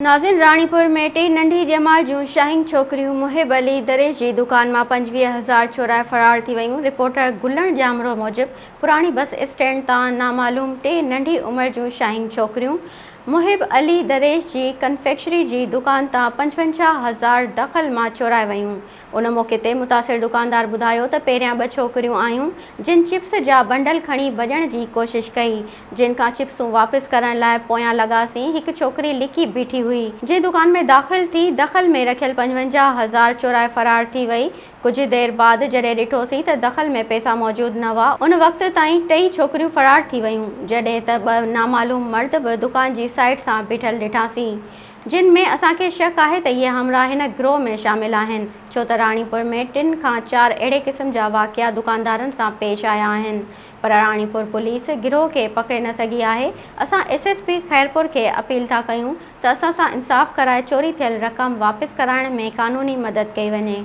ناظرين راڻيپور ۾ ٽي ننڍي ڄمار جون شاهينگ ڇوڪريون محب علي دريش جي دڪان مان 25 هزار چورائي فرار ٿي ويون، رپورٽر گلڻ ڄامڙو موجب پراڻي بس اسٽينڊ تان نامعلوم ٽي ننڍي عمر جون شاهينگ ڇوڪريون محب علي دريش جي ڪنفيڪشري جي دڪان تان 55 هزار دخل مان چورائي ويون. ان موقعي تي متاثر دڪاندار ٻڌايو ته پهريان ٻه ڇوڪريون آيون جن چپس جا بنڊل کڻي ڀڄڻ جي ڪوشش ڪئي جن کان چپسون واپس ڪرڻ لاء پويان لڳاسين هڪ ڇوڪري لڪي بيٺي هئي جنهن دڪان ۾ داخل ٿي دخل ۾ رکيل 55 هزار چورائي فرار ٿي وئي ڪجهه دير بعد جڏهن ڏٺوسين ته دخل ۾ پئسا موجود نه هئا ان وقت تائين ٽئي ڇوڪريون فرار ٿي ويون جڏهن ته ٻه نامعلوم مرد به دڪان جي سائيڊ سان بيٺل ڏٺاسين. جن ۾ اسان کي شڪ آهي ته اهي همراهه هن گروهه ۾ شامل آهن، ڇو ته راڻيپور ۾ ٽن کان چار اهڙي قسم جا واقعا دڪاندارن سان پيش آيا آهن پر راڻيپور پوليس گروهه کي پڪڙي نه سگهي آهي، اسان ايس ايس پي خيرپور کي اپيل ٿا ڪيون ته اسان سان انصاف ڪرائي چوري ٿيل رقم واپس ڪرائڻ ۾ قانوني مدد ڪئي وڃي.